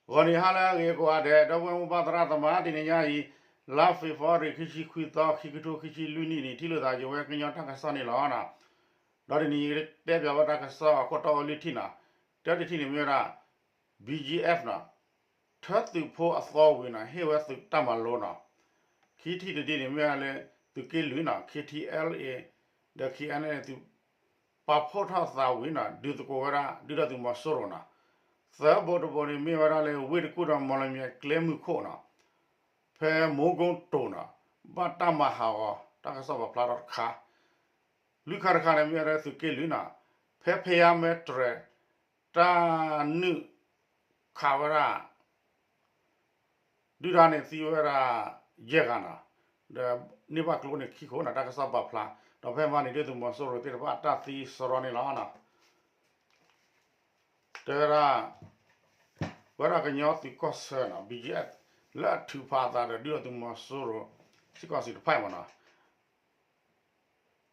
ဂီၤနံၤဟါလၢအဂ့ၤကိးဂၤဒဲး ဒီပုၢ်ဝဲၢ်မိၢ်ပၢ်သရၣ်သမါ တနံၤညါအံၤ လါဖ့ၤဘြူၤအါရံၤ ခံဆံခွံသီ ခံကထိခံဆံလွံၢ်နံၣ်န့ၣ် ထံၣ်လိာ်သးယဝဲကညီတၢ်ကစီၣ်န့ၣ်လီၤ. ဒီးတနံၤအံၤ တဲပၠးဝဲတၢ်ကစီၣ်အခိၣ်တီအိၣ်လွံၢ်ထံၣ်နီၤ, တၢတထံၣ်န့ၣ်မ့ၢ်ဝဲဒၣ် ဘံၣ်ကၠံၣ်အဲၣ်ဖ်နီၤ, ထၢသုးဖိအသီဝံၤနီၤ ဟ့ၣ်ဝဲသုးတၢ်မၤလိနီၤ, ခံထံၣ်တထံၣ်န့ၣ်မ့ၢ်ဝဲဒၣ်လၢ သုးက့လွံၢ်နီၤ ခ့ထံအဲလ်အ့ ဒီး ခ့အဲလ်အ့ သုး ပာ်ဖှိၣ်ထီၣ်သးဝံၤနီၤ ဒုးသကိးဝဲဒၣ် ဒုၣ်ဒါသုးမီၤစိရိၤနီၤ, သၢဘိတဘိန့ၣ်မ့ၢ်ဝဲဒၣ်လၢ ဝ့ၢ်တကူၣ်ဒီးမီၣ်လမၠဲၤကျဲမုၢ်ခိၣ်နီၤ, ဖဲမိကိတိၤနီၤ ဘၣ်တၢ်မၤဟးဂီၤ တၢ်ကစီၣ်ပာ်ဖျါထီၣ်တခါ, လွံၢ်ခါတခါန့ၣ် မ့ၢ်ဝဲဒၣ်သုးက့လွံၢ်နီၤ, ဖဲဖဲယါမဲတြဲၤ တၢ်နုာ်ခးဝဲဒၣ် ဒုၣ်ဒါန့ၣ်သံဝဲဒၣ် ယဲၢ်ဂၤနီၤ, ဒီးန့ၢ်ဘၣ်ကျိန့ၣ်ခံခိၣ်နီၤ တၢ်ကစီၣ်ပာ်ဖျါ, ဒီးဖဲမဟါန့ၣ် ဒုၣ်ဒါသုးမီၤစိရိၤသ့ၣ်တဖၣ်အတၢ်သံစရီန့ၣ်လီၤ. တဲဝဲဒၣ် ဝဲဒၣ်ကညီသုးကီၢ်ဆၢနီၤ ဘံၣ်ကၠံၣ်အဲၣ်ဖ် လၢအထုးဖးအသးဒီးဒုၣ်ဒါသုးမီၤစိရိၤ စ့ၢ်ကီးစံးတဖၣ်အံၤမ့ၢ်နီၤ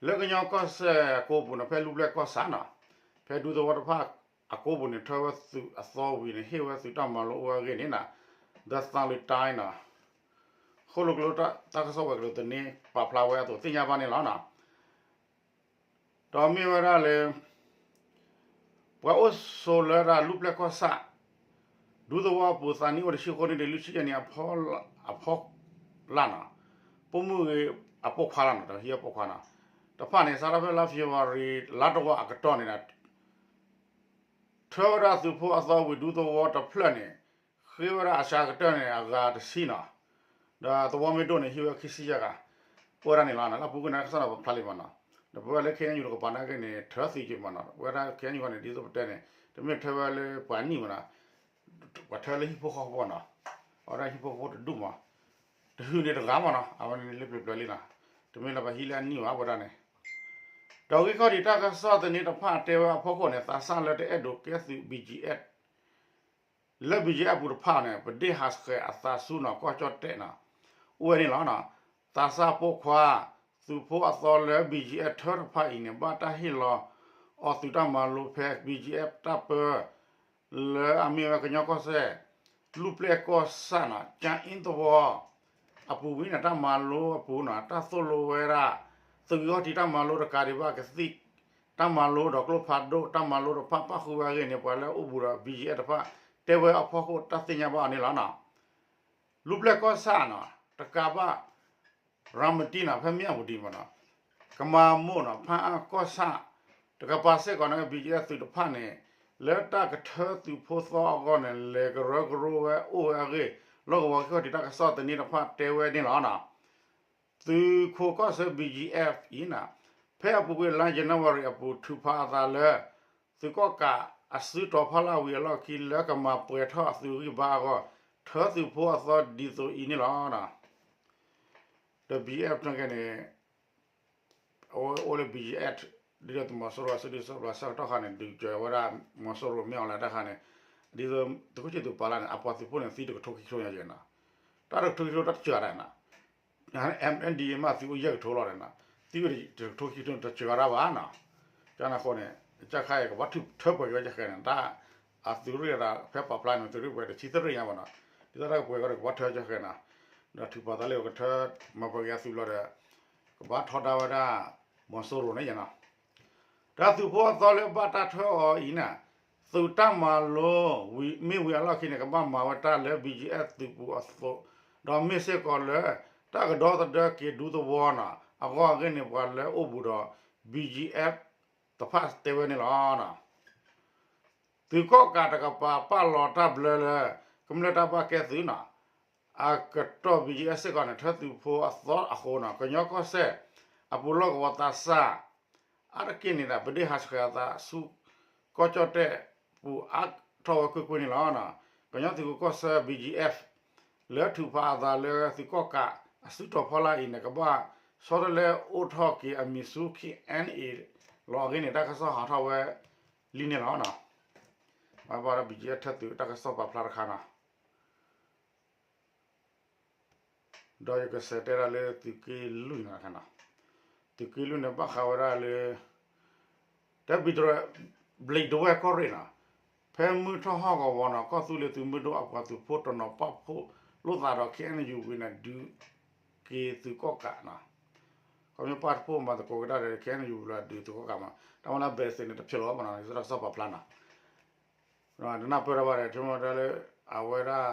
လၢကညီကီၢ်စဲၣ်အကိးပူၤနီၤ ဖဲလူၢ်ပျဲၢ်ကီၢ်ဆၣ်နီၤ, ဖဲဒူသဝီတဖၣ်အကိးပူၤန့ၣ် ထၢဝဲသုးအသီဝံၤန့ၣ် ဟ့ၣ်ဝဲသုးတၢ်မၤလိအိၣ်ဝဲအဂ့ၢ်န့ၣ်နီၤ, ဒီးသးလံၤတၢ်နီၤ, ဃိၣ်လိာ်ကျိတၢ်ကစီၣ်ဝဲၤကျိၤသန့ပာ်ဖျါဝဲအသိးသ့ၣ်ညါဘၣ်န့ၣ်လီၤ. ဒီးမ့ၢ်ဝဲဒၣ်လၢ ပှၤအိၣ်ဆိးလၢဒၣ်လူၢ်ပျဲၢ်ကီၢ်ဆၣ် ဒူသဝီအပူၤသးနံၣ်အိၣ်တဆံဃိးနံၣ်ဒီး လွံၢ်ဆံယဲၢ်နံၣ်အဖီလာ်နီၤ, ပိာ်မုၣ်ဂ့ၤအပိာ်ခွါလီၤနီၤ ဒီးဟံၣ်အပိာ်ခွါနီၤ, တဖၣ်န့ၣ် စးထီၣ်ဖဲလါဖ့ၤဘြူၤအါရံၤ လါတဝာ်အကတီၢ်န့ၣ်ဒီး ထၢဝဲဒၣ်သုးဖိအသီဝံၤဒူသဝီတဖျၢၣ်န့ၣ် ဃ့ဝဲဒၣ်အစှၤကတၢၢ်န့ၣ် အဂၤတဆံနီၤ, ဒီးသဝီမ့ၢ်ဒိၣ်န့ၣ် ဟံးဝဲခံဆံယဲၢ်ဂၤ, ပဝဲဒၣ်န့ၣ်လီၤနီၤ, လၢပူၤကွံာ်န့ၣ် ကစီၣ်နီၤပာ်ဖျါလံမ့ၢ်နီၤ, ဒီးပဝဲလၢ ခ့ၣ်အဲၣ်ယူၣ်တကပၤနာ်က့န့ၣ် ထၢသုးက့မ့ၢ်နီၤ, ပဝဲဒၣ် ခ့ၣ်အဲၣ်ယူၣ်န့ၣ် ဒ်သိးပတဲန့ၣ် တမ့ၢ်ထၢဝဲလၢပှၤနံၣ်မ့ၢ်နီၤ, ပှၤထၢလၢဟံၣ်ဖိဃီဖိနီၤ, အဝဲဒၣ်ဟံၣ်ဖိဃီဖိတဒူၣ်မး, တဟုၣ်န့ၣ်တဂၤမ့ၢ်နီၤ, အဝဲန့ၣ်လၢပျၢၤပျၢၤလံနီၤ, တမ့ၢ်လၢပှၤဟံးလၢအနံၣ်ဘၣ်ဝဲဒၣ်န့ၣ်, ဒီးဂံၢ်ခီၣ်ထံးတၢ်ကစီၣ်သန့တဖၣ်တဲဝဲအဖီခိၣ်န့ၣ် သးစၢ်လၢတအဲၣ်ဒိးကဲသုး ဘံၣ်ကၠံၣ်အဲၣ်ဖ် လၢ ဘံၣ်ကၠံၣ်အဲၣ်ဖ် အပူၤတဖၣ်န့ၣ် ပဒ့ၣ်ဟးဆှဲးအသးဆူနီၤ ကီၢ်ကၠီၣ်တဲၣ်နီၤ, အိၣ်ဝဲန့ၣ်လီၤ. သးစၢ်ပိာ်ခွါ သုးဖိအသီလၢ ဘံၣ်ကၠံၣ်အဲၣ်ဖ် ထၢတဖၣ်အံၤန့ၣ် ဘၣ်တၢ်ဟ့ၣ်လီၤအီၤသုးတၢ်မၤလိဖဲ ဘံၣ်ကၠံၣ်အဲၣ်ဖ် တၢ်ပၢ လၢအမ့ၢ်ဝဲကညီကီၢ်စဲၣ် လူၢ်ပျဲၢ်ကီၢ်ဆၣ်နီၤ ကၠၣ်အ့သဝီ အပူၤဝံၤန့ၣ် တၢ်မၤလိအပူၤနီၤ တၢ်သိၣ်လိဝဲဒၣ် သုးဂံၢ်ခီၣ်ထံးတၢ်မၤလိတကးဒံးဘၣ် ကသံၣ် တၢ်မၤလိဒီးကျိဖးဒိၣ် တၢ်မၤလိတဖၣ်ပၣ်ဃုာ်ဝဲအဂ့ၢ်န့ၣ် ပှၤလၢအိၣ်ဘူးဒီး ဘံၣ်ကၠံၣ်အဲၣ်ဖ် တဖၣ် တဲဝဲအဖီခိၣ်တၢ်သ့ၣ်ညါဘၣ်အီၤန့ၣ်လီၤ. လူၢ်ပျဲၢ်ကီၢ်ဆၣ်နီၤ တကးဘၣ် ရၤမတံနီၤ ဖဲမၠၣ်ဝတံၤမ့ၢ်နီၤ ကမၤမိၢ်နီၤ ဖၣ်အၣ်ကီၢ်ဆၣ် တကပၤစ့ၢ်ကီးန့ၣ် ဘံၣ်ကၠံၣ်အဲၣ်ဖ် သုးတဖၣ်န့ၣ် လၢတၢ်ကထၢသုးဖိသီအဂီၢ်န့ၣ် လဲၤကရၢကရိဝဲအိၣ်ဝဲအဂ့ၢ် လီၢ်ကဝီၤဂံၢ်ခီၣ်ထံးတၢ်ကစီၣ်သန့တဖၣ်တဲဝဲန့ၣ်လီၤ. သုးခိးကီၢ်ဆၢ ဘံၣ်ကၠံၣ်အဲၣ်ဖ် အံၤနီၤ ဖဲအပူၤကွံာ်လါယနူၤအါရံၤအပူၤ ထုးဖးအသးလၢ သုးကီၣ်ကးအစုတီၤဖီလာ်ဝံၤအလီၢ်ခံ လၢကမၤပှဲၤထီၣ်အသုးဂံၢ်ဘါအဂီၢ် ထၢသုးဖိအသီဒ်သိးအံၤန့ၣ်လီၤ. ဒီး ဘံၣ်ကၠံၣ်အဲၣ်ဖ် န့ၣ်က့န့ၣ် အဝဲအိၣ်လၢ ဘံၣ်ကၠံၣ်အဲၣ်ဖ် ဒ်သိးသုးမီၤစိရိၤအစုဒုးစီးပျီဆၢကတီၢ်ခါန့ၣ် ဒုးကၠီၤဝဲဒၣ်မီၤစိရိၤမ့ၢ်အီၤလၢတၢ်ခါန့ၣ် ဒ်သိးသုးခိၣ်ဆံၣ်သူးပာ်လၢန့ၣ် အပှၤသုးဖိန့ၣ် သံတကထိခံကထိညါက့ၤနီၤ တၢ်တကထိခံကထိတၢ်တစှၤတၢ်နီၤ MNDAA မ့ၢ်သုးအိၣ်ယဲၢ်ကထိလီၤန့ၣ်နီၤ သံဝဲတကထိခံကထိတစှၤတၢ်ဘၣ်နီၤ ကန့ၣ်အဃိန့ၣ် ကၢ်ခါအံၤကဘၣ်ထုးထၢပှဲၤက့ၤဝဲကၢ်ဃဲန့ၣ် တၢ်အသုးရ့ၣ်ဒၣ် ဖဲပာ်ဖျါန့ၣ် သုးရ့ၣ်ပှဲၤတဆံသရ့ၣ်ညါဘၣ်နီၤ ဒ်သိးတၢ်ကပှဲၤကီးဒီးကဘၣ်ထၢကၢ်ဃဲနီၤ ဒီးထုးဖးသးလၢကထၢ မၤပှဲၤက့ၤအသုးလီၤဒီး ကဘၣ်ထီဒါဝဲဒၣ် မီၤစိရိၤန့ၣ်နီၤ တၢ်သုးဖိအသီလၢဘၣ်တၢ်ထၢအီၤအံၤန့ၣ် သုးတၢ်မၤလိ မ့ၢ်ဝံၤအလီၢ်ခံန့ၣ် ကဘၣ်မၤဝဲတၢ်လၢ ဘံၣ်ကၠံၣ်အဲၣ်ဖ် သုးပူၤအသိး ဒီးမ့ၢ်စ့ၢ်ကီးလၢ တၢ်ကဒီသဒၢက့ၤဒူသဝီနီၤ အဂီၢ်အဂ့ၢ်န့ၣ် ပှၤလၢအိၣ်ဘူးဒီး ဘံၣ်ကၠံၣ်အဲၣ်ဖ် တဖၣ်တဲဝဲန့ၣ်လီၤ. သုးကီၣ်ကးတကပၤပာ်လီၤတၢ်ဘျၢလၢ ကမျၢၢ်တၢ်ဘၣ်ကဲသုးနီၤ အကတီၢ် ဘံၣ်ကၠံၣ်အဲၣ်ဖ် စ့ၢ်ကီးန့ၣ် ထၢသုးဖိအသီအဃိနီၤ ကညီကီၢ်စဲၣ် အပူၤလီၢ်ကဝီၤသးစၢ် အါတက့ၢ်န့ၣ်ဒီး ပဒ့ၣ်ဟးဆှဲးအသးဆူ ကီၢ်ကၠီၣ်တဲၣ်ပူၤအါထီၣ်ဝဲကွ့ၢ်ကွ့ၢ်န့ၣ်လီၤ. ကညီသုးခိးကီၢ်ဆၢ ဘံၣ်ကၠံၣ်အဲၣ်ဖ် လၢထုးဖးအသးလၢသုးကီၣ်ကးအစုတီၤဖီလာ်အံၤန့ၣ် ကဘၣ်ဆီတလဲအိၣ်ထီၣ်က့ၤအမံၤဆူ ခ့ၣ်အဲၣ်အ့ လီၤအဂ့ၢ်န့ၣ် တၢ်ကစီၣ်ဟးထီၣ်ဝဲလံန့ၣ်လီၤ. ဘၣ်ဒီး ဘံၣ်ကၠံၣ်အဲၣ်ဖ် ထၢသုးတၢ်ကစီၣ်ပာ်ဖျါတခါနီၤ ဒီးယကစံးတဲဒၣ်လၢသုးက့လွံၢ်န့ၣ်, သုးက့လွံၢ်န့ၣ် ဘၣ်ဃးဝဲဒၣ်လၢ တၢ်ဘံၣ်တရဲၣ် ဘျံးဒဝဲၢ်ကီၢ်ရ့ၣ်နီၤ, ဖဲမုၢ်ထီၣ်ဟီၣ်ကဝီၤနီၤ ကီၢ်သူလ့ၤသုးမုၢ်ဒိၣ်အပှၤသုးဖိတနီၤပာ်ဖှိၣ်လိာ်သးဒီး ခ့ၣ်အဲၣ်ယူၣ်ဝံၤန့ၣ် ဒုးက့ၤသုးကီၣ်ကးနီၤ, ခီဖျိပာ်ဖှိၣ်မၤသကိးကဒါဒီး ခ့ၣ်အဲၣ်ယူၣ်ဝံၤလီၤဒုးသုးကီၣ်ကးမး တၢ်မၤလၢ basic န့ၣ် တဖျိလီၤဘၣ်နီၤ တၢ်ကစီၣ်ပာ်ဖျါနီၤ တနၢ်ပၢၢ်တၢ်ဘၣ်ဒီး ထံမတၢလၢ အဝဲဒၣ်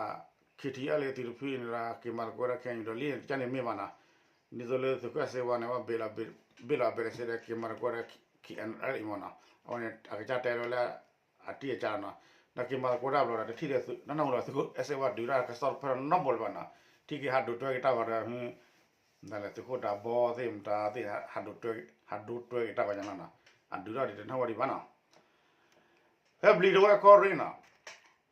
KTLA သုးတဖုန့ၣ်ဒီး က့ၤမၤသကိးဝဲဒၣ် ခ့ၣ်အဲၣ်ယူၣ်ဝံၤဒီး လံန့ၣ် တကန့ၣ်မ့ၢ်ဘၣ်နီၤ, ဒ်သိးလၢသုးခိၣ်အဲၣ်စ့ဝါန့ၣ် ဘၣ်ဘ့ၣ်လီၤဘ့ၣ်လီၤဘ့ၣ်ဒီး က့ၤမၤသကိးဝဲဒၣ် ခ့ၣ်အဲၣ်ယူၣ်ဝံၤမ့ၢ်နီၤ, အဝဲန့ၣ် အကစၢ်တဲဝဲလၢ အတံၢ်အကၢ်နီၤ, ဒီးက့ၤမၤသကိးတၢ်ဘျီဒီး တထံၣ်ဒီး တၢ်နၢ်ဟူလီၤ သုးခိၣ်အဲၣ်စ့ဝါဒုးတၢ်ကစီၣ်တဖၣ်နီတဘျီလၢၤဘၣ်နီၤ, ထံၣ်က့ၤဟးဒိးတွဲက့ၤတၢ်ဂီၤဒီး သုးခိၣ်ဒးဘီသ့ၣ်မတၤသ့ၣ် ဟးဒိးတွဲက့ၤတၢ်ဂီၤညါနီၤ, အဒုးတၢ်ဒ်တနၢ်ဟူဒံးဘၣ်နီၤ ဖဲဘျံးဒဝဲၢ်ကီၢ်ရ့ၣ်နီၤ,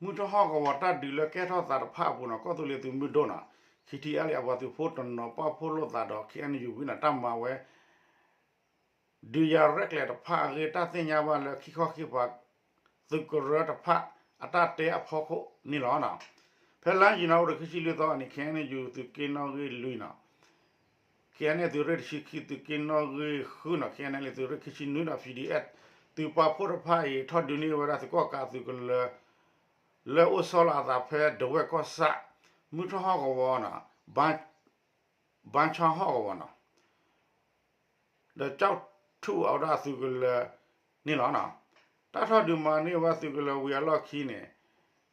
မုၢ်ထီၣ်ဟီၣ်ကဝီၤတၢ်ဒုးလၢကဲထီၣ်သးတဖၣ်အပူၤနီၤ ကီၢ်သူလ့ၤသုးမုၢ်ဒိၣ်နီၤ, KTLA အပှၤသုးဖိတနီၤပာ်ဖှိၣ်လိာ်သးဒီး ခ့ၣ်အဲၣ်ယူၣ်ဝံၤနီၤ တၢ်မၤဝဲ ဒုးယၤရဲၣ်ကျဲၤတဖၣ်အဂ့ၢ် တၢ်သ့ၣ်ညါဘၣ်လၢခံခီခံကပၤ သုးကရၢတဖၣ်အတၢ်တဲအဖီခိၣ်န့ၣ်လီၤ. ဖဲလါယနူၤအါရံၤခံဆံလွံၢ်သီအနံၤ ခ့ၣ်အဲၣ်ယူၣ်သုးက့နီၣ်ဂံၢ်လွံၢ်နီၤ, ခ့ၣ်အဲၣ်ယူၣ်သုးရ့ၣ်တဆံခံ သုးက့နီၣ်ဂံၢ်ဃုနီၤ, ခ့ၣ်အဲၣ်ယူၣ်သုးရ့ၣ်ခံဆံနွံဒီး ပီၣ်ဒီအ့ၣ် သုးပာ်ဖှိၣ်တဖၣ်အံၤ ထီၣ်ဒုးန့ၢ်ဝဲဒၣ်သုးကီၣ်ကးအသုးကလၢၤ လၢအိၣ်ဆီလီၤအသးဖဲဒဝဲၢ်ကီၢ်ဆၣ် မုၢ်ထီၣ်ဟီၣ်ကဝီၤနီၤ, ဘါ ဘါဆီဟီၣ်ကဝီၤနီၤ ဒီးကၠီၣ်ထူၣ်အဝဲဒၣ်သုးကလၢၤန့ၣ်လီၤ. တၢ်ထီၣ်ဒုးမၤန့ၢ်ဝဲသုးကလၢၤဝံၤအလီၢ်ခံန့ၣ်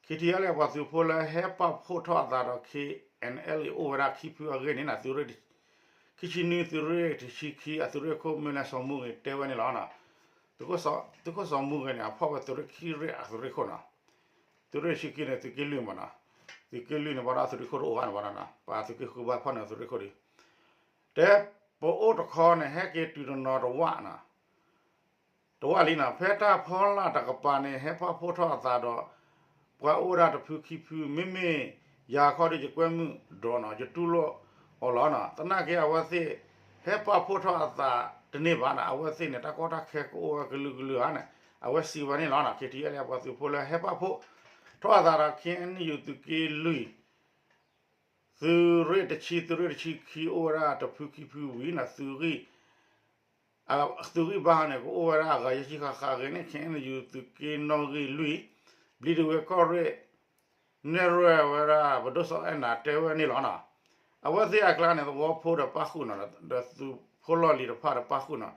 KTLA အပှၤသုးဖိလၢဟဲပာ်ဖှိၣ်ထီၣ်အသးဒီး ခ့ၣ်အဲၣ်ယူၣ်ဝံၤအိၣ်ဝဲဒၣ်ခံဖုအဂ့ၢ်န့ၣ် သုးရ့ၣ်ခံဆံနွံ သုးရ့ၣ်ခိၣ်မုၢ်လဲၣ်စီၤမူဂ့ၤတဲဝဲန့ၣ်လီၤ. သုးခိၣ်စီၤမူဂ့ၤန့ၣ် အဖီၣ်ဝဲသုးရ့ၣ်ခံရ့ၣ်အသုးရ့ၣ်ခိၣ်နီၤ, သုးရ့ၣ်ဆံခံန့ၣ် သုးက့လွံၢ်မးနီၤ, သုးက့လွံၢ်န့ၣ် ဘၣ်ဒီးသုးရ့ၣ်ခိၣ်တအိၣ်ဘၣ်န့ၣ်ဘၣ်နီၤ, ပသုးက့ဃုဘၣ်ဖီၣ်န့ၣ်သုးရ့ၣ်ခိၣ်ဒီး တဲပအိၣ်တခီန့ၣ် ဟဲက့ၤတုၤတနီၤတဝၣ်နီၤ တဝၣ်လံနီၤ, ဖဲတၢ်ဖီလာ်တကပၤန့ၣ် ဟဲပာ်ဖှိၣ်ထီၣ်အသးဒီး ပှၤအိၣ်ဝဲဒၣ်တဖုခံဖု, မ့မ့ၢ်ယၤခီဒီး ယကွဲမုာ်ဒီးနီၤ, ယတူၢ်လိာ်အီၤလီၤနီၤ, သနာ်က့အဝဲသ့ၣ် ဟဲပာ်ဖှိၣ်ထီၣ်အသးတန့ၢ်ဘၣ်နီၤ, အဝဲသ့ၣ်န့ၣ် တၢ်ကီတၢ်ခဲကအိၣ်ဝဲကလုာ်ကလုာ်ဧါန့ၣ် အဝဲစံးဝဲန့ၣ်လီၤနီၤ, KTLA အပှၤသုးဖိလၢဟဲပာ်ဖှိၣ်ထီၣ်အသးဒီး ခ့ၣ်အဲၣ်ယူၣ်သုးက့လွံၢ် သုးရ့ၣ်တဆံ သုးရ့ၣ်တဆံခံအိၣ်ဝဲဒၣ်တဖုခံဖုဝံၤနီၤ, သုးဂံၢ် သုးဂံၢ်ဘါန့ၣ် ကအိၣ်ဝဲဒၣ်အဂၤယဲၢ်ဆံဃၣ်ဃၣ်အဂ့ၢ်န့ၣ် ခ့ၣ်အဲၣ်ယူၣ် သုးက့နီၣ်ဂံၢ်လွံၢ် ဘျံးဒဝဲၢ်ကီၢ်ရ့ၣ် နဲၣ်ရွဲၣ်ဝဲဒၣ် ပဒိၣ်စီၤအဲၣ်နၤတဲဝဲန့ၣ်လီၤနီၤ, အဝဲသ့ၣ်အကျါန့ၣ် သဝီဖိဒီးပၣ်ဃုာ်နီၤ, ဒီးသုးဖိလီၢ်လံၤတဖၣ်ဒီးပၣ်ဃုာ်နီၤ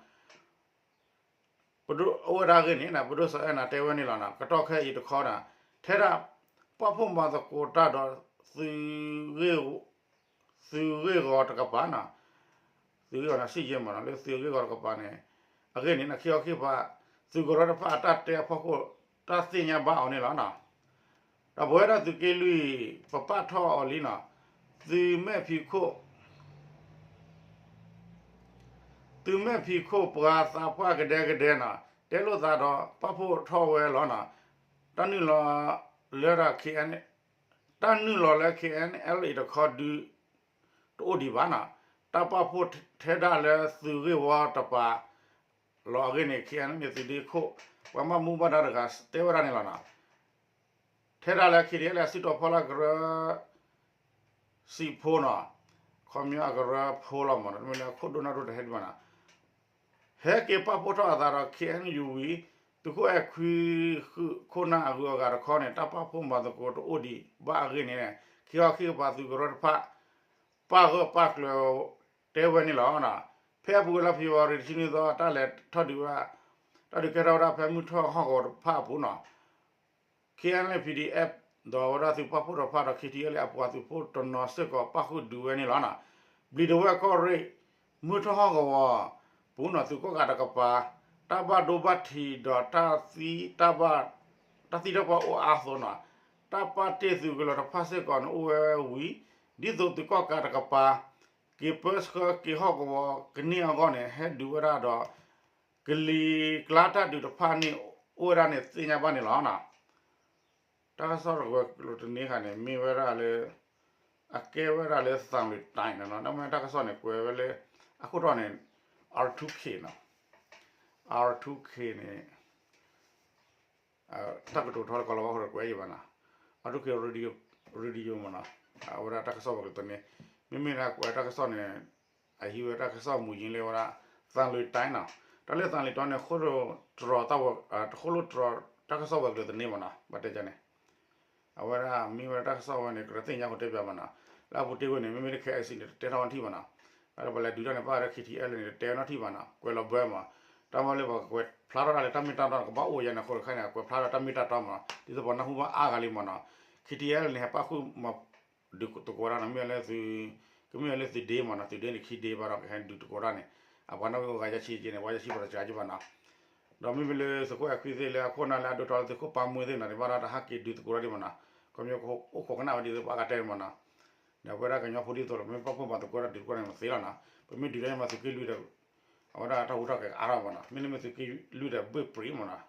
ပဒိၣ်အိၣ်ဝဲဒၣ်အဂ့ၢ်န့ၣ် ပဒိၣ်စီၤအဲၣ်နၤတဲဝဲန့ၣ်လီၤနီၤ, ကတီၢ်ခဲအံၤတခီနီၤ, ထဲဒၣ် ပာ်ဖှိၣ်မၤသကိးတၢ်ဒီး သုး သုးဂ့ၢ်ဂီၤတကပၤနီၤ, သုးဂ့ၢ်ဂီၤန့ၣ် စံၣ်ယဲၢ်မးနီၤ, လၢသုးဂ့ၢ်ဂီၤတကပၤန့ၣ် အဂ့ၢ်န့ၣ် ခံခီခံကပၤ သုးကရၢတဖၣ်အတၢ်တဲအဖီခိၣ် တၢ်သ့ၣ်ညါဘၣ်အီၤန့ၣ်လီၤနီၤ, ဒီးပဝဲဒၣ်သုးက့လွံၢ် ပပာ်ထီၣ်အီၤလံနီၤ, သုးမဲာ်ဖံးခိၣ် သုးမဲာ်ဖံးခိၣ်ပှၤသးပှၢ်ကဒဲကဒဲနီၤ, တဲလိာ်သးဒီးပာ်ဖှိၣ်ထီၣ်ဝဲလီၤနီၤ, တၢ်နုာ်လီၤလၢ တၢ်နုာ်လီၤလၢ ခ့ၣ်အဲၣ်ယူၣ် တခီဒုး တအိၣ်ဒံးဘၣ်နီၤ, တၢ်ပာ်ဖှိၣ်ထဲဒၣ်လၢသုးဂ့ၢ်ဝီတပၤ လီၤအဂ့ၢ်န့ၣ် ခ့ၣ်အဲၣ်ယူၣ် သုးဒ့ခိၣ် ပှၤဘၣ်မူဘၣ်ဒါတဂၤတဲဝဲဒၣ်န့ၣ်လီၤနီၤ, ထဲဒၣ်လၢ ခ့ၣ်အဲၣ်ယူၣ် အစုတီၤဖီလာ်ကရၢ စံးဖိနီၤ, ခီပညီအကရၢဖိလီၤမး တမ့ၢ်လၢခိၣ်ဒိၣ်နၢ်ဒိၣ်တဟဲဒံးဘၣ်နီၤ, ဟဲက့ၤပာ်ဖှိၣ်ထီၣ်အသးဒီး ခ့ၣ်အဲၣ်ယူၣ်ဝံၤ သုးခိၣ်အဲၣ်ခွံဃုခိၣ်နၢ်အဂုၤအဂၤတခီန့ၣ် တၢ်ပာ်ဖှိၣ်မၤသကိးတအိၣ်ဒံးဘၣ်အဂ့ၢ်န့ၣ် ခံခီခံကပၤသုးကရၢတဖၣ် ပာ်ဂၢၢ်ပာ်ကျၢၤတဲဝဲန့ၣ်လီၤ. ဖဲအပူၤကွံာ်လါဖ့ၤဘြူၤအါရံၤ တဆံနွံသီ တၢ်လဲၤထီၣ်ဒုးဝဲဒၣ် တၢ်ဒုးကဲထီၣ်ဝဲဒၣ်ဖဲမုၢ်ထီၣ်ဟီၣ်ကဝီၤတဖၣ်အပူၤနီၤ ခ့ၣ်အဲၣ်ယူၣ် ပီႇဒီအ့ၣ် ဒီးအဝဲဒၣ်သုးပာ်ဖှိၣ်တဖၣ်ဒီး ခ့ၣ်ထံၣ်အဲၣ်လ့ၣ် အပှၤသုးဖိတနီၤစ့ၢ်ကီး ပာ်ဃုာ်ဒုးဝဲန့ၣ်လီၤ. ဘျံးဒဝဲၢ်ကီၢ်ရ့ၣ် မုၢ်ထီၣ်ဟီၣ်ကဝီၤပူၤနီၤ သုးကီၣ်ကးတကပၤ တၢ်ဘၣ်ဒိဘၣ်ထံးဒီး တၢ်သံတၢ်ပှၢ်အိၣ်အါအသိးနီၤ တၢ်ပာ်တ့ၢ်သုးကလၢၤတဖၣ်စ့ၢ်ကီးန့ၣ်အိၣ်ဝဲဝံၤ ဒ်သိးသုးကီၣ်ကးတကပၤ က့ၤပၢဆှၢက့ၤဟီၣ်ကဝီၤကန့ၢ်အဂီၢ်န့ၣ် ဟဲဒုးဝဲဒၣ်ဒီး ကလံၤကျါတၢ်ဒုးတဖၣ်န့ၣ် အိၣ်ဝဲဒၣ်န့ၣ်သ့ၣ်ညါဘၣ်န့ၣ်လီၤ. တၢ်ကစီၣ်တဝဲၤကျိၤတနံၤဃီန့ၣ် မ့ၢ်ဝဲဒၣ်လၢ အကဲဝဲဒၣ်လၢ သံလွင်တိုင်း နီၤ တၢ်မ့ၢ်တၢ်ကစီၣ်န့ၣ် ကွဲးဝဲလၢ အခိၣ်တီန့ၣ် R two K နီၤ R two K န့ၣ် တၢ်ကတိၤထီလၢကီၢ်လီၤဝါဃိဒီးကွဲးယံၤဘၣ်နီၤ R two K radio radio မနီၤ အဝဲဒၣ်တၢ်ကစီၣ်ဝဲၤကျိၤတနံၤ မ့မ့ၢ်ဒၣ်ကွဲးတၢ်ကစီၣ်န့ၣ် အဟံးဝဲတၢ်ကစီၣ်မူၤယံၤလၢဝဲဒၣ် သံလွင်တိုင်း နီၤ တၢ်လၢ သံလွင်တိုင်း န့ၣ် ဃိၣ်လိၣ်တြီၤတၢ်ဝဲ ဃိၣ်လိၣ်တြီၤ တၢ်ကစီၣ်ဝဲၤကျိၤသန့မ့ၢ်နီၤ ဘၣ်တဲကန့ၣ် အဝဲဒၣ်မ့ၢ်ဝဲဒၣ်တၢ်ကစီၣ်ဝဲန့ၣ် ကရၢသ့ၣ်ညါဃိတဲပၠးမ့ၢ်နီၤ, လၢအပူၤတ့ၢ်ဝဲန့ၣ် မ့မ့ၢ်လၢ ခ့အဲးစံၣ် န့ၣ် တတဲထီၣ်ဝဲထံၣ်မ့ၢ်နီၤ, အဝဲဒၣ်ပှၤလဲၤဒုးတၢ်န့ၣ် ဘၣ်ဝဲဒၣ် ခ့ထံအဲလ် န့ၣ် တတဲဝဲနီတထံၣ်ဘၣ်နီၤ, ကွဲးလီၤဘၢမ့ၢ်, တၢ်မ့ၢ်လၢပှၤကွဲးဖျါထီၣ်တၢ်လၢတၢ်မ့ၢ်တၢ်တီန့ၣ် ကဘၣ်အိၣ်ယဲန့ၣ်အဃိတခါန့ၣ် ကွဲးဖျါထီၣ်တၢ်မ့ၢ်တၢ်တီမ့ၢ်နီၤ, ဒ်သိးပှၤနၢ်ဟူဘၣ်အါဂၤလံမ့ၢ်နီၤ, ခ့ထံအဲလ် န့ၣ် ဟဲပၣ်ဃုာ်မၤ ဒုးသကိးတၢ်နီၤ, မ့ၢ်လၢသုး ကမ့ၢ်လၢသုးဒ့မ့ၢ်နီၤ, သုးဒ့န့ၣ် ခံဒ့ဘၣ်ဒီး ကဟဲဒုးသကိးတၢ်န့ၣ် အပှၤနီၣ်ဂံၢ်အိၣ်ဂၤယဲၢ်ဆံက့န့ၣ် ပှၤယဲၢ်ဆံပှၤတစှၤက့ဘၣ်နီၤ, ဒီးမ့မ့ၢ်လၢသုးခိၣ်အဲခွံသ့ၣ် လၢအခိၣ်နၢ်လၢအဒိၣ်ထီၣ်လၢသုးခိၣ်ပၢ်မွေးသ့ၣ်နီၤ န့ၣ် ဘၣ်ဒီးတဟးက့ၤဒုးသကိးတၢ်ဒံးမ့ၢ်နီၤ, ခီဖျိအိၣ်ခိးကနၣ်ဝဲဒ်သိးပှၤကတဲမ့ၢ်နီၤ, ဒီးပဝဲဒၣ်ကညီဖိဒ်သိးလီၤ ပမ့ၢ်ပာ်ဖှိၣ်မၤသကိးတၢ်ဒုးသကိးန့ၣ် မသ့လီၤနီၤ, ပမ့ၢ်ဒုးတၢ်န့ၣ်မၤသုးက့လွံၢ်ဒီး အဝဲဒၣ်တၢ်ဟူးတၢ်ဂဲၤကအါထီၣ်မ့ၢ်နီၤ, မ့တမ့ၢ်သုးက့လွံၢ်ဒီးဘ့ၣ်ပြံးမ့ၢ်နီၤ,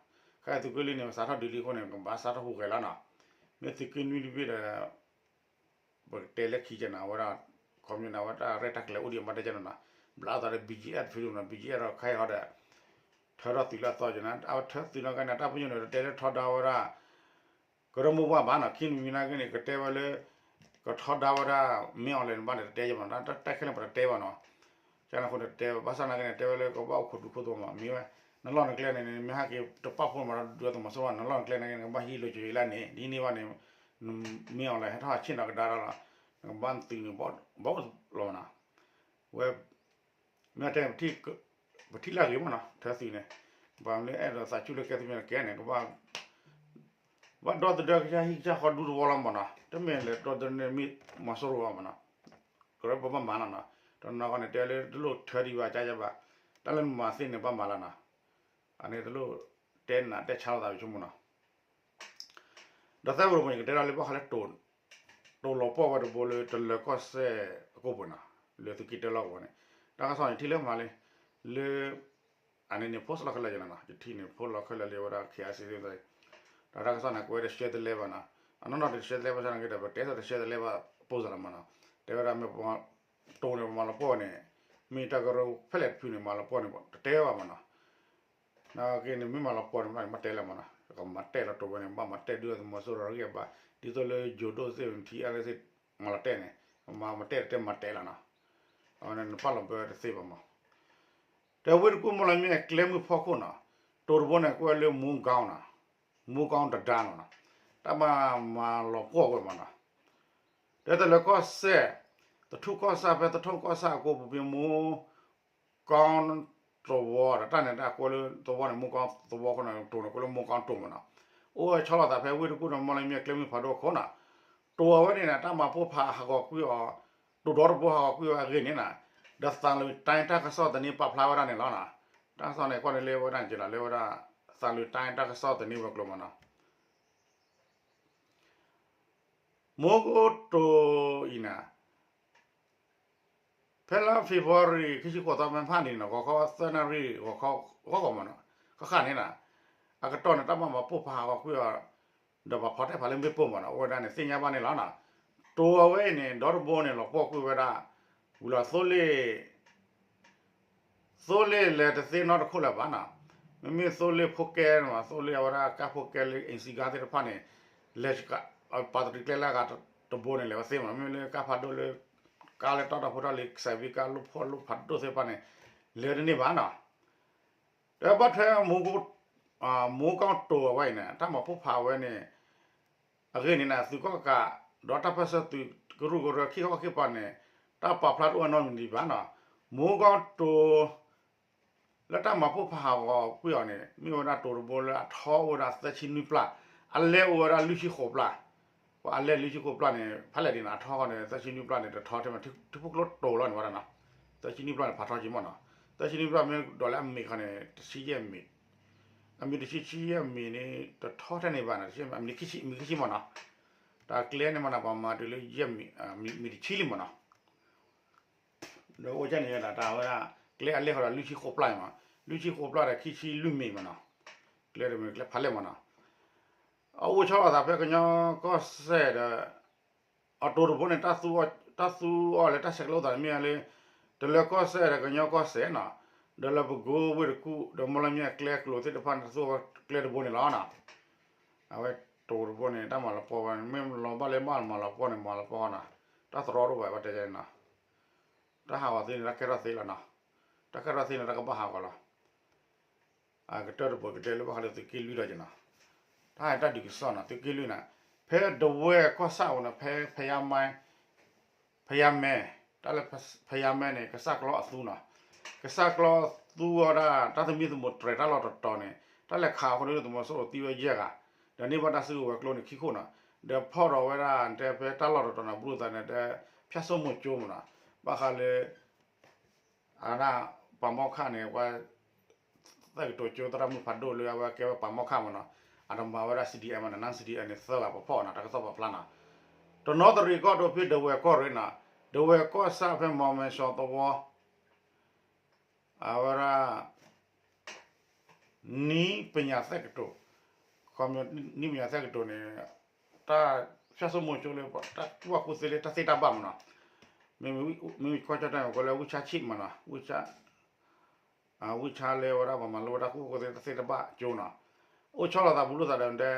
ခဲအံၤသုးက့လွံၢ်န့ၣ် ပစးထီၣ်ဒုးလံအဃိန့ၣ် ကဘၣ်စးထီၣ်ဟူးဂဲၤလီၤနီၤ, မ့ၢ်သုးက့နွံတဘ့ၣ်ဒီး ပကတဲလၢခံကနၤ အဝဲဒၣ် ခီပညီန့ၣ် အဝဲတၢ်ရဲၣ်တၢ်ကျဲၤအိၣ်ဒံးအမၤတဲကနၤနီၤ, ဘျးအသးဒီး ဘံကၠံအဲၣ် တဖုန့ၣ်နီၤ, ဘံကၠံအဲၣ် ဒီးခဲအံၤဟီဒီး ထၢထီၣ်သုးလၢအသီကနၤ အဝဲထၢသုးနီၢ်ကါန့ၣ် တၢ်ပညိၣ်န့ၣ် တတဲလၢထီဒါဝဲဒၣ် ကရၢမိၢ်ပှၢ်ဘၣ်နီၤ, ခံမံၤနာ်က့န့ၣ် ကတဲဝဲလၢ ကထီဒါဝဲဒၣ် မင်းအောင်လှိုင် န့ၣ်ဘၣ်န့ၣ် တတဲယဲၢ်ဘၣ်နီၤ, တၢ်ခဲလၢာ်ပတတဲဘၣ်နီၤ, ကန့ၣ်အဃိန့ၣ် တဲဘၣ်ဆၣ်နာ်က့န့ၣ် တဲဝဲလၢကဘၣ်အိၣ်ခိးဒူခိၣ်သဝီမး မ့ၢ်ဝဲ နလီၢ်နကျဲန့ၣ် မ့ၢ်ဟဲက့ၤတပာ်ဖှိၣ်မးဒီးဒုးသုးမီၤစိရိၤ နလီၢ်နကျဲနာ်က့န့ၣ် ကဘၣ်ဟံးလိာ်က့ၤလၢန့ၣ် ဒ်န့ၣ်ဘၣ်န့ၣ် မင်းအောင်လှိုင် ဟဲထီၣ်ဟးဆ့ၣ်နီၤကဒါဒီးလီၤ, နကဘၣ်သုးန့ၣ် ဘၣ်အိၣ်လီၤမးနီၤ, ဝဲ မ့ၢ်တဲ ပထံၣ်လၢအဂ့ၤမးနီၤ ထၢသုးန့ၣ်, ပှၤမ့ၢ်အဲၣ်ဒိးသးဆူၣ်လၢကဲသုးမ့ၢ်ကဲန့ၣ် ကဘၣ် ဘၣ်ဒီသဒၢကစၢ်ဟံၣ်ကစၢ်ဃီဒူသဝီလီၤမးနီၤ, တမ့ၢ်လၢဒီသဒၢန့ၣ်မ့ၢ်မီၤစိရိၤဘၣ်မးနီၤ, ကရၢပဘၣ်မၤလီၤနီၤ, တနီၤဃီန့ၣ် တဲလၢတလိၣ်ထၢဒံးဘၣ်ကါယါဘၣ်, တၢ်လၢနမၤသ့န့ၣ် ဘၣ်မၤလီၤနီၤ, အန့ၣ်တလိၣ်တဲနးတဲဆါလိာ်သးပဆိကမိၣ်နီၤ ဒီးသၢပူၤတပူၤန့ၣ် ကတဲဒၣ်လၢဘၣ်ဃးလၢ တိၤလီၤပှီၢ်ဝဲတဘိလၢတလၢၤကီၢ်စဲၣ်အကိာ်ပူၤနီၤ, လၢသုးက့တၢလီၢ်ကဝီၤန့ၣ်, တၢ်ကစီၣ်န့ၣ်ထံၣ်လၢမၤလံ, လၢ အန့ၣ်န့ၣ် post လီၤခဲလၢာ်ယဲနီၤ, ယထံၣ်န့ၣ် post လီၤခဲလၢာ်လၢဝဲဒၣ် ခ့အါစံ သ့ၣ်, ဒီးတၢ်ကစီၣ်န့ၣ် ကွဲးတရှဲတလဲဘၣ်နီၤ, အနီၢ်နီၢ်တရှဲတလဲဘၣ်ဆၣ်နာ်က့ဒီး ပတဲသိးတရှဲတလဲဘၣ် ပိၢ်စၢ်လီၤမးနီၤ, တဲဝဲဒၣ်မ့ၢ် တိၤန့ၣ်ပမၤလီၤပှီၢ်ဝဲန့ၣ်, မ့ၢ်တၢ်ကရၢဖဲလဲၣ်တဖုန့ၣ် မၤလီၤပှီၢ်န့ၣ် တတဲဘၣ်မးနီၤ နာ်က့န့ၣ် မ့ၢ်မၤလီၤပှီၢ်န့ၣ် ဘၣ်မၤတဲလၢမးနီၤ, ကမၤတဲလီၤတိၤဝဲန့ၣ် ဘၣ်မၤတဲဒုးသုးမီၤစိရိၤအဂံၢ်အဘါ, ဒ်သိးလၢယိၤဒိၣ်သ့ၣ် ထံအါလၢသ့ၣ် မၤလီၤတဲာ်န့ၣ်, မၤမၤတဲာ်တတဲမၤတဲလီၤနီၤ, အဝဲန့ၣ်နပာ်လီၤဘၢတသ့ဘၣ်မး, တဲဝ့ၢ်တကူၣ်မီၢ်လမၠဲၣ်ကျဲမုၢ်ဖီခိၣ်နီၤ, တိၤတဘိန့ၣ် ကွဲးလၢမူကီနီၤ, မူကီတဒါနီၤနီၤ, တၢ်မၤမၤလီၤပှီၢ်ဝဲမးနီၤ တဲတလၢၤကီၢ်စဲၣ်, သထူၣ်ကီၢ်ဆၣ်ဖဲသထူၣ်ကီၢ်ဆၣ်အကိာ်ပူၤဖဲမူ ကီသဝီဒီး တၢ်န့ၣ်တၢ်ကွဲးလၢသဝီန့ၣ် မူကီသဝီအဃိန့ၣ် တိၤန့ၣ်ကွဲးလၢမူကီတိၤမးနီၤ, အိၣ်ဝဲဆီလီၤသးဖဲဝ့ၢ်တကူၣ်ဒီးမီၢ်လမၠဲၣ်ကျဲမုၢ်ဖးဒိၣ်အခိၣ်နီၤ, တိၤအဝဲန့ၣ်န့ၣ် တၢ်မၤပိၢ်ဖးဟးဂီၤကွံာ်အီၤ, တိၤဒီတဘိဟးဂီၤကွံာ်ဝဲအဂ့ၢ်န့ၣ်နီၤ, ဒီးသးလွံၢ်တၢ်တၢ်ကစီၣ်သန့ပာ်ဖျါဝဲဒၣ်န့ၣ်လီၤနီၤ, တၢ်ကစီၣ်န့ၣ် ကွၢ်န့ၣ်လၢဝဲဒၣ်န့ၣ်က့လီၤ လၢဝဲဒၣ်သးလွံၢ်တၢ်တၢ်ကစီၣ်သန့ဝဲၤကျိၤမးနီၤ မူကီတိၤအံၤန့ၣ် ဖဲလါ February ခံဆံဃိးသီ ဖဲဖးနံၤန့ၣ် ဂီၤခီသၢနၣ်ရံၣ် ဂီၤခီဂီၤဂီၤမးနီၤ, ဃၣ်ဃၣ်န့ၣ်နီၤ, အကတီၢ်န့ၣ် တၢ်မၤမၤပိၢ်ဖးဟးဂီၤကွံာ်အီၤ, ဒီးပှၤဖီၣ်တဲဖးလၢမ့ၣ်ပိၢ်မးနီၤ အိၣ်ဝဲဒၣ်န့ၣ် သ့ၣ်ညါဘၣ်န့ၣ်လီၤနီၤ, တိၤအဝဲအံၤန့ၣ် ဒီတဘိန့ၣ် လီၤပှီၢ်ကွံာ်ဝဲဒၣ်, ဝံၤလီၤသိလ့ၣ် သိလ့ၣ်လဲၤတသ့နီတခိၣ်လၢၤဘၣ်နီၤ, မ့မ့ၢ်သိလ့ၣ်ဖိကဲန့ၣ်မး သိလ့ၣ်အဝဲဒၣ်ကါဖိကဲလၢ အ့ၣ်စံဂါသ့ၣ်တဖၣ်န့ၣ်, လဲၤ ပာ်တရံးကျဲလၢအဂၤတဘိန့ၣ် လဲၤဝဲသ့မး မ့မ့ၢ်လၢကါဖးဒိၣ်လၢ ကါလၢတီၢ်တၢ်ဖိတၢ်လံၤ ကစၢ်ဘံကါလိၣ်ဖီၣ်လိၣ်ဖးဒိၣ်သ့ၣ်တဖၣ်န့ၣ် လဲၤတန့ၢ်ဘၣ်နီၤ, ဒီးဘၣ်ထွဲ မူကီတိၤအဝဲအံၤန့ၣ် တၢ်မၤပိၢ်ဖးဝဲန့ၣ် အဂ့ၢ်န့ၣ် သုးကီၣ်ကး ဒီးတၢ်ပၢၢ်ဆၢသုးကရူၢ်ကရၢခံခီခံကပၤန့ၣ် တၢ်ပာ်ဖျါတအိၣ်နီတမံၤဘၣ်နီၤ, မူကီတိၤ လၢတၢ်မၤပိၢ်ဖးဟးဂီၤကွံာ်အီၤန့ၣ် မ့ၢ်ဝဲဒၣ်တိၤတဘိလၢအထီအိၣ်ဝဲဒၣ်သၢဆံနွံပျၢ်, အလဲၢ်အိၣ်ဝဲဒၣ်လွံၢ်ဆံဃိးပျၢ်, ပှၤအလဲၢ်လွံၢ်ဆံဃိးပျၢ်န့ၣ် ဖးလဲၣ်ဒ်န့ၣ် အထီဃီန့ၣ် သၢဆံနွံပျၢ်န့ၣ် တထီထဲမး ထံဖိကျိတိၤလီၤန့ၣ်ဝဲဒၣ်နီၤ, သၢဆံနွံပျၢ်န့ၣ် ဖးထီက့ၤမးနီၤ, သၢဆံနွံပျၢ်မ့ၢ်ဒီးလၢအမ့ၢ်ခီန့ၣ် တဆံယဲၢ်မ့ၢ် အမ့ၢ်တဆံဆံယဲၢ်မ့ၢ်န့ၣ် တထီထဲန့ၣ်ဘၣ်နီၤ, မ့ၢ်ခံဆံမးနီၤ, တၢ်ကျဲန့ၣ်မးနီၤ ပှၤမၤတုၤလၢယဲၢ်မ့ၢ် မ့ၢ်တဆံလံမးနီၤ, ဒီးအိၣ်ကဲန့ၣ်ဒၣ်တၢ်ဝဲဒၣ် ကျဲအလဲၢ်ဃီဒီးလွံၢ်ဆံဃိးပျၢ်မး, လွံၢ်ဆံဃိးပျၢ်ဒီးခံဆံလွံၢ်မ့ၢ်မးနီၤ, ကျဲတမ့ၢ်ကျဲဖးလဲၢ်မးနီၤ, အအိၣ်ဆီလီၤသးဖဲကညီကီၢ်စဲၣ်ဒီး အတိၤတဘိန့ၣ် တၢ်သူအီၤလၢတၢ်ဆဲးကျိးသးန့ၣ်မ့ၢ်လၢ တလၢၤကီၢ်စဲၣ်ဒီးကညီကီၢ်စဲၣ်နီၤ, ဒီးလၢပကိဝ့ၢ်တကူၣ် ဒီးမီၢ်လမၠဲၣ်ကျဲကျိၤသ့ၣ်တဖၣ်န့ၣ် တၢ်သူအီၤကျဲတဘိန့ၣ်လီၤနီၤ, အဝဲတိၤတဘိန့ၣ် တၢ်မၤလီၤပှီၢ်ဝဲ မ့ၢ်လီၤဘၣ်လၢဘၣ်မၤလီၤပှီၢ်န့ၣ် မၤလီၤပှီၢ်နီၤ, တၢ်သရီတအိၣ်ဘၣ် ပှၤတဲန့ၣ်နီၤ, တၢ်ဟးဂီၤသ့န့ၣ် တၢ်ကဲထီၣ်သ့လီၤနီၤ, တၢ်ကဲထီၣ်သ့န့ၣ် တၢ်ကဘၣ်ဟးဂီၤလီၤ အကတၢၢ်တပှဲၤကတဲလၢဘၣ်ဃးလၢသုးက့လွံၢ်ဒီးက့နီၤ, တၢ်ဟဲတၢ်ဒုးကစီၣ်နီၤ သုးက့လွံၢ်န့ၣ် ဖဲဒဝဲၢ်ကီၢ်ဆၣ်အပူၤန့ၣ် ဖဲ ဖဲယါမဲ တၢ်လၢ ဖဲယါမဲန့ၣ် ကစၢ်ကျီအသူနီၤ ကစၢ်ကျီသူဝဲဒၣ် တၢ်သမံသမိးတြဲၤတၢ်လီၢ်တတီၤန့ၣ် တၢ်လဲၤခးအဃိန့ၣ် ဒုၣ်ဒါသုးမီၤစိရိၤသံဝဲယဲၢ်ဂၤ ဒီးန့ၢ်ဘၣ်တၢ်စုကဝဲၤကျိန့ၣ်ခံခိၣ်နီၤ ဒီးဖီၣ်ဒီးဝဲဒၣ်တဲဖဲတၢ်လီၢ်တတီၤန့ၣ် ဘူးလိာ်သးန့ၣ် တဲ ဖၠၣ်စိမိၤကၠိမ့ၢ်နီၤ ဘၣ်ဃးလၢ အဝဲဒၣ် ပှၤမီၣ်ခၣ်န့ၣ် ဝဲ သက္ကတိၤကၠိသရၣ်မုၣ်ဖးဒိၣ်လၢအဝဲကဲဝဲပှၤမီၣ်ခၣ်မ့ၢ်နီၤ အတမၤဝဲဒၣ် C D M နီၤ နၢ် C D M န့ၣ် သၢဂၤပဖီၣ်နီၤ တၢ်ကစီၣ်ပာ်ဖျါနီၤ တနီသရံၣ်ကီၢ်ဒိၣ်ဖဲဒဝဲၢ်ကီၢ်ရ့ၣ်နီၤ ဒဝဲၢ်ကီၢ်ဆၣ်ဖဲမီၤမဲၡီသဝီ အဝဲဒၣ် နည်းပညာသက္ကတိၤ နည်းပညာသက္ကတိၤန့ၣ် တၢ်ဖၠၣ်စိမိၤကၠိလၢ တၢ်ကူၣ်ဘၣ်ကူၣ်သ့လၢ တၢ်သ့တၢ်ဘၣ်မ့ၢ်နီၤ မ့မ့ၢ်ကီၢ်ကၠီၣ်တဲၣ်န့ၣ် ကိးလၢ WeChat chip မ့ၢ်နီၤ WeChat ဝံၣ်ဆါလၢဝဲဒၣ်ပှၤမၤလိဝဲဒၣ်ကူၣ်ဘၣ်ကူၣ်သ့တၢ်သ့တၢ်ဘၣ်ကၠိနီၤ အိၣ်ဆီလီၤသးဘူးလိာ်သးဒီးတဲ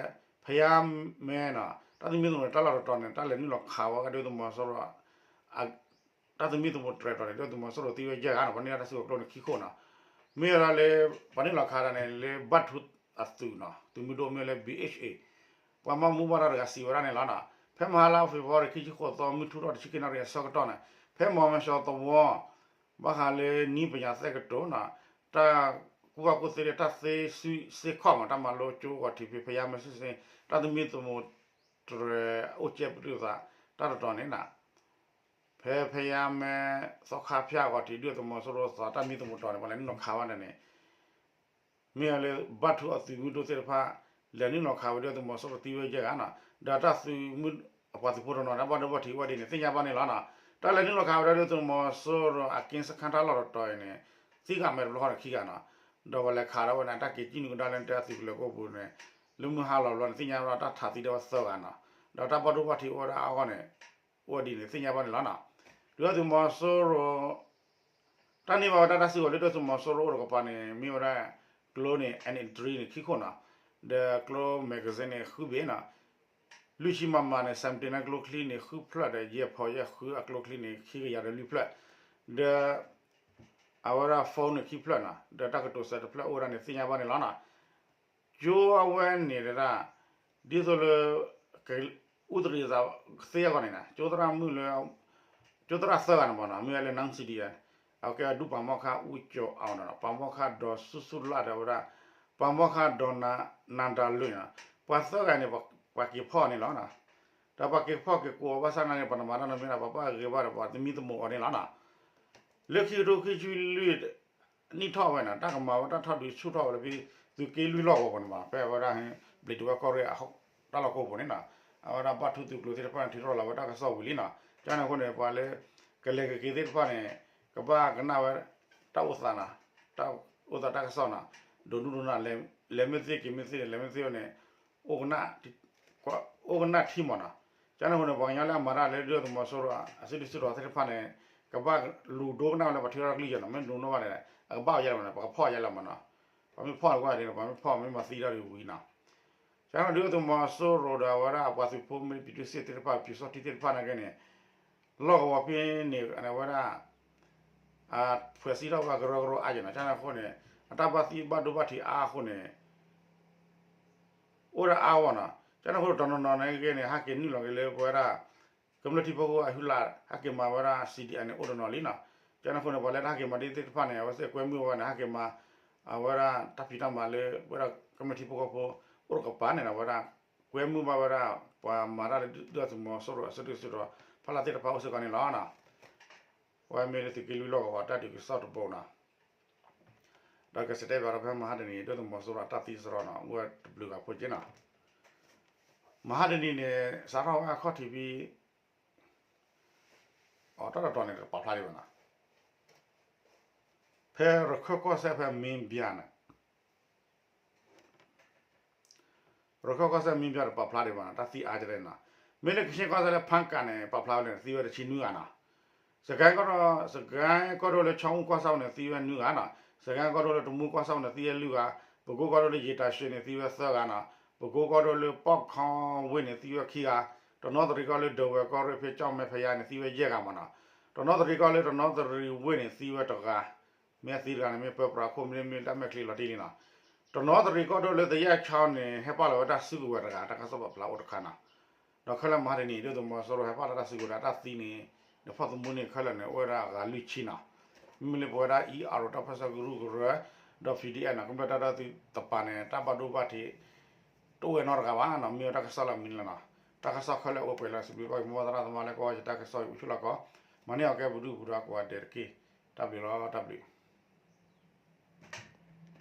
ဖဲယါမဲနီၤ တၢ်သမံသမိးတၢ်လီၢ်တတီၤန့ၣ် တၢ်လဲၤနုာ်လီၤခးဝဲဒၣ်ဒုၣ်ဒါသုးမီၤစိရိၤ တၢ်သမံသမိးတြဲၤတီၤန့ၣ် ဒုၣ်ဒါသုးမီၤစိရိၤသံဝဲယဲၢ်ဂၤနီၤ ပှၤန့ၢ်ဘၣ်တၢ်စုကဝဲၤကျိန့ၣ်ခံခိၣ်နီၤ မ့ၢ်ဝဲဒၣ်လၢ ပှၤနုာ်လီၤခးဒၣ်န့ၣ် လၢဘၣ်ထူအသုးနီၤ သုးမုၢ်ဒိၣ်မ့ၢ်လၢ B H A ပှၤမၤမူဘၣ်တၢ်တဂၤစံးဝဲဒၣ်န့ၣ်လီၤနီၤ ဖဲမဟါလါဖ့ၤဘြူၤအါရံၤ ခံဆံဃိးသီ မုၢ်ထူၣ်ထီၣ်တဆံခံနၣ်ရံၣ်အဆၢကတီၢ်န့ၣ် ဖဲမီၤမဲၡီသဝီ ဘၣ်ဃးလၢနည်းပညာသက္ကတိၤနီၤ တၢ်ကူၣ်ဘၣ်ကူၣ်သ့လၢတၢ်သ့စုစ့ၢ်ကီးမ့ၢ် တၢ်မၤလိကၠိဂီၤထံးဖဲ ဖဲယါမဲစ့ၣ်စ့ၣ် တၢ်သမံသမိးတြဲၤအိၣ်ကဲပတုာ်သး တၢ်တတီၤန့ၣ်နီၤ ဖဲဖဲယါမဲ သီခါဖၠၣ်ဂီၤထံး ဒုၣ်ဒါသုးမီၤစိရိၤသး တၢ်သမံသမိးတြဲၤန့ၣ် ပှၤလဲၤနုာ်လီၤခးဝဲဒၣ်န့ၣ် မ့ၢ်လၢဘၣ်ထူအသုးမုၢ်ဒိၣ်သ့ၣ်တဖၣ် လဲၤနုာ်လီၤခးဝဲဒၣ်သုးမီၤစိရိၤသံဝဲယဲၢ်ဂၤနီၤ ဒီးတၢ်သုးမုၢ်အပှၤသုးဖိတနီၤ တၢ်ဘၣ်ဒိဘၣ်ထံးအိၣ်ဝဲဒ်န့ၣ် သ့ၣ်ညါဘၣ်န့ၣ်လီၤနီၤ တၢ်လဲၤနုာ်လီၤခးဝဲဒၣ်ဒုၣ်ဒါသုးမီၤစိရိၤအက့စခါတၢ်လီၢ်တတီၤအံၤန့ၣ် သံဂၤမဲာ်တဘျီဃီန့ၣ်ခံဂၤနီၤ ဒီးပှၤလဲၤခးထီၣ်ဝဲန့ၣ် တၢ်က့ၤကံၣ်နုာ်ကဒါလၢတၢ်သုးကလၢၤကအိၣ်ပူၤန့ၣ် လၢမုၢ်ဟါလီၤဘျီန့ၣ် သ့ၣ်ညါဘၣ်တၢ်ထးသံဒၣ်ဝဲသၢဂၤနီၤ ဒီးတၢ်ဘၣ်ဒိဘၣ်ထံးအိၣ်ဝဲဒၣ်အါဂီၢ်န့ၣ် အိၣ်ဝဲဒ်န့ၣ် သ့ၣ်ညါဘၣ်န့ၣ်လီၤနီၤ ဒုၣ်ဒါသုးမီၤစိရိၤ တၢ်န့ၢ်ဘၣ်ဝဲဒၣ်တၢ်စုကဝဲၤလၢဒုၣ်ဒါသုးမီၤစိရိၤအိၣ်တကပၤန့ၣ် မ့ၢ်ဝဲဒၣ် ကျိန့ၣ် N three န့ၣ် ခံခိၣ်နီၤ ဒီးကျိ magazine န့ၣ် ဃုဘ့ၣ်နီၤ လွံၢ်ဆံ MM န့ၣ် seventy န့ၣ် ကျိချံန့ၣ် ဃုဖျၢၣ်ဒီး ယဲၢ်ဖီယဲၢ်ဃုအကျိချံန့ၣ် ခံကယၤဒီးလွံၢ်ဖျၢၣ် ဒီး အဝဲဒၣ် phone န့ၣ် ခံဖျၢၣ်နီၤ ဒီးတၢ်ကတိၤစဲးတဖျၢၣ်အိၣ်ဝဲဒၣ်န့ၣ် သ့ၣ်ညါဘၣ်န့ၣ်လီၤနီၤ ကၠိအဝဲန့ၣ်ဒၣ် ဒ်သိးလၢ အူသရံးသးသ့အဂီၢ်န့ၣ်နီၤ ကၠိသရၣ်မုၣ်လၢ ကၠိသရၣ်သၢဂၤန့ၣ်မ့ၢ်နီၤ မ့ၢ်ဝဲလၢ နၢ် စီၣ်ဒံၣ်အၢ အကဲဒူပှၤမီၣ်ခၣ် အူကၠီၤအီၤနီၤ ပှၤမီၣ်ခၣ်ဒီးဆူၣ်ဆူၣ်လၢ်ဒီးဝဲဒၣ် ပှၤမီၣ်ခၣ်ဒီးနၤဒါလိၤနီၤ ပှၤသၢဂၤန့ၣ် ပှၤက့ၤဖီၣ်န့ၣ်လီၤနီၤ ဒီးပှၤက့ၤဖီၣ်က့ၤကိးအီၤဘၣ်ဆၣ်နာ်က့ ပှၤတမၤတၢ်နီတမံၤဒီး ပှၤဘၣ်ဂ့ၤဘၣ်ဒီး ပှၤသမံသမိးအီၤန့ၣ်လီၤနီၤ လၢခံကထိခံဆံလွံၢ် နံၣ်ထီၣ်ဝဲန့ၣ် တၢ်ကမၤဝဲတၢ်ထီၣ်ဒုးဆူၣ်ထီၣ်ဝဲလၢဖဲ သုးက့လွံၢ်လီၢ်ကဝီၤပူၤန့ၣ်ဘၣ် ဖဲအဝဲဒၣ် ဘျံးဒဝဲၢ်ကီၢ်ရ့ၣ်အဟီၣ် တၢ်လီၢ်ကဝီၤပူၤန့ၣ်နီၤ အဝဲဒၣ်ဘၣ်ထူသုးကျိၤသ့ၣ်တဖၣ်န့ၣ် ထုးထီၣ်လီၤဝဲတၢ်ကစီၣ်ဝံၤလံနီၤ ကန့ၣ်အဃိန့ၣ် ပှၤလၢ ကလဲၤကက့ၤသ့ၣ်တဖၣ်န့ၣ် ကဘၣ်ကနၣ်ဝဲ တၢ်အိၣ်သးနီၤ တၢ်အိၣ်သးတၢ်ကစီၣ်နီၤ ဒိးနုၢ်ဒိးနၢ် လဲၤမ့ၢ်သ့က့ၤမ့ၢ်သ့န့ၣ် လဲၤမ့ၢ်သ့န့ၣ် အိၣ်ကနၣ်ထံမ့ၢ်နီၤ ကန့ၣ်အဃိန့ၣ် ပှၤကညီလၢအမၤတၢ်လၢဒုၣ်ဒါသုးမီၤစိရိၤအစုဒုၣ်စုတီၤသ့ၣ်တဖၣ်န့ၣ် ကဘၣ်လူၤဒိကနၣ်ဝဲလၢပှၤထုးထီၣ်တၢ်ကလုၢ်ယဲၢ်နီၤ မ့ၢ်ဒိးနုၢ်ဘၣ်န့ၣ် အကဘၣ်အီၤယဲၢ်လီၤမ့ၢ်နီၤ ပှၤကဖီၣ်ယဲၢ်လီၤမ့ၢ်နီၤ ပှၤမ့ၢ်ဖီၣ်န့ၣ်ကွၢ်ဒ်န့ၣ် ပှၤမ့ၢ်ဖီၣ်မ့ၢ်မၤသံတၢ်ဒ်ဝံၤနီၤ ကန့ၣ်ဒုၣ်ဒါသုးမီၤစိရိၤဒီးအဝဲဒၣ်အပှၤသုးဖိမ့ၢ်ပျံၤတူၢ်စ့ၣ်သ့ၣ်တဖၣ် ပျံၤစီထံသ့ၣ်တဖၣ်နာ်က့န့ၣ် လီၢ်ကဝီၤဖဲန့ၣ် အဝဲဒၣ် ဖှဲးစံးထီၣ်ဝဲကရၢကရိအါယဲၢ်နီၤ ကန့ၣ်အဃိန့ၣ် အတၢ်ဘၣ်သံဘၣ်ဒိဘၣ်ထံးအါအဃိန့ၣ် အိၣ်ဒၣ်အါဂီၢ်နီၤ ကန့ၣ်အဃိတနီၤနီၤနာ်က့န့ၣ် ဟဲက့ၤနုာ်လီၤက့ၤလၢပဝဲဒၣ် ကမျၢၢ်ထံဖိကီၢ်ဖိအဟုလၢ် ဟဲက့ၤမၤဝဲဒၣ် C D M န့ၣ် အိၣ်တနီၤလံနီၤ ကန့ၣ်အဃိန့ၣ် ပှၤလၢတဟဲက့ၤမၤဒ်သ့ၣ်တဖၣ်န့ၣ် အဝဲသ့ၣ်ကွဲမုာ်ဝဲန့ၣ် ဟဲက့ၤမၤ အဝဲဒၣ်တၢ်ဖံးတၢ်မၤလၢ ပဝဲဒၣ်ကမျၢၢ်ထံဖိကီၢ်ဖိ အိၣ်တကပၤန့ၣ်နီၤ အဝဲဒၣ် ကွဲမုာ်ဘၣ်ဝဲဒၣ် ပှၤမၤတၢ်လၢဒုၣ်ဒါသုးမီၤစိရိၤအစုဒုၣ်စုတီၤ ဖီလာ်သ့ၣ်တဖၣ်အိၣ်စ့ၢ်ကီးန့ၣ်လီၤနီၤ အဝဲမ့ၢ်လၢသုးက့လွံၢ်လီၢ်ကဝီၤတၢ်ဒုးကစီၣ်တဘိနီၤ ဒီးကစံးတဲဘၣ်ဒီးဖဲမဟါတနံၤ ဒုၣ်ဒါသုးမီၤစိရိၤအတၢ်သံစရီနီၤ အိၣ်ဝဲတဘျုးဂၤဖိက့နီၤ မဟါတနံၤန့ၣ် စးထီၣ်ဝဲအခီၣ်ထံးဖဲ အတၢ်တတီၤန့ၣ် တပာ်ဖျါဒံးဘၣ်နီၤ ဖဲရခၢၣ်ကီၢ်စဲၣ်ဖဲမ့ၢ်ဘၠါန့ၣ် ရခၢၣ်ကီၢ်စဲၣ်မ့ၢ်ဘၠါတပာ်ဖျါဒံးဘၣ်နီၤ တၢ်သံအါကလဲၣ်နီၤ မ့ၢ်လၢကခ့ၣ်ကီၢ်စဲၣ်လၢဖၣ်ကၣ်န့ၣ် ပာ်ဖျါဝဲန့ၣ် သံဝဲတဆံနွံဂၤနီၤ စကဲကီၢ်ဒိၣ် စကဲကီၢ်ဒိၣ်လၢဆီအူၣ်ကီၢ်ဆၣ်န့ၣ် သံဝဲနွံဂၤနီၤ စကဲကီၢ်ဒိၣ်လၢတမူကီၢ်ဆၣ်န့ၣ် သံဝဲလွံၢ်ဂၤ ပကိကီၢ်ဒိၣ်လၢယံာ်တၢ်ရွှ့ၣ်န့ၣ် သံဝဲသၢဂၤနီၤ ပကိကီၢ်ဒိၣ်လၢပီၣ်ခီဝ့ၢ်န့ၣ် သံဝဲခံဂၤ တနီသရံၣ်ကီၢ်လၢဒဝဲၢ်ကီၢ်ရ့ၣ်ဖဲကၠီၣ်မဲဖဲယါန့ၣ် သံဝဲယဲၢ်ဂၤမ့ၢ်နီၤ တနီသရံၣ်ကီၢ်လၢတနီသရံၣ်ဝ့ၢ်န့ၣ် သံဝဲတဂၤ မ့ၢ်သံတဂၤန့ၣ် မ့ၢ်ပၢပြးခိၣ်မ့ၢ်မ့ၢ်တၢ်မဲာ်ချံလီၤတံၢ်လံနီၤ တနီသရံၣ်ကီၢ်ဒိၣ်လၢသယဲၢ်ခၠါန့ၣ် ဟဲပာ်လီၤဝဲတၢ်စုကဝဲၤတဂၤ တၢ်ကစီၣ်ပာ်ဖျါအိၣ်တခါနီၤ. ဒီးခဲလၢာ်မဟါတနံၤ ဒုၣ်ဒါသုးမီၤစိရိၤဟဲပာ်လီၤတၢ်စုကဝဲၤဒီးတၢ်သံန့ၣ် ဒီးဖီၣ်သမူန့ၣ် ခဲလၢာ်န့ၣ် အိၣ်ဝဲဒၣ်အဂၤလွံၢ်ဆံနီၤ. မ့မ့ၢ်လၢပဝဲဒၣ် အံၤ အါရိၤ တၢ်ပၢၢ်ဆၢကရူၢ်ကရၢ ဒီး ပီၣ်ဒံၣ်အဲၣ် နီၤ ကမျၢၢ်တၢ်ဒီသဒၢတပၤန့ၣ် တၢ်ဘၣ်ဒိဘၣ်ထံး တအိၣ်ဝဲနီတဂၤဘၣ်နီၤ. မ့ၢ်ဝဲတၢ်ကစီၣ်လၢမနုၤလဲၣ်နီၤ. တၢ်ကစီၣ်ခဲလၢာ်အိၣ်ပှဲၤလၢ စံးဘျုးဘၣ်က့ၤမိၢ်ပၢ်သရၣ်သမါလၢကဝီၤယတၢ်ကစီၣ် ယအိၣ်ဆူၣ်လီၤကီး, မၤန့ၢ်အီၤကဲပဒုၣ်ပဒါကိးဂၤဒဲးတက့ၢ်. တၢ်ဘျုးလီၤ တၢ်ဘျုး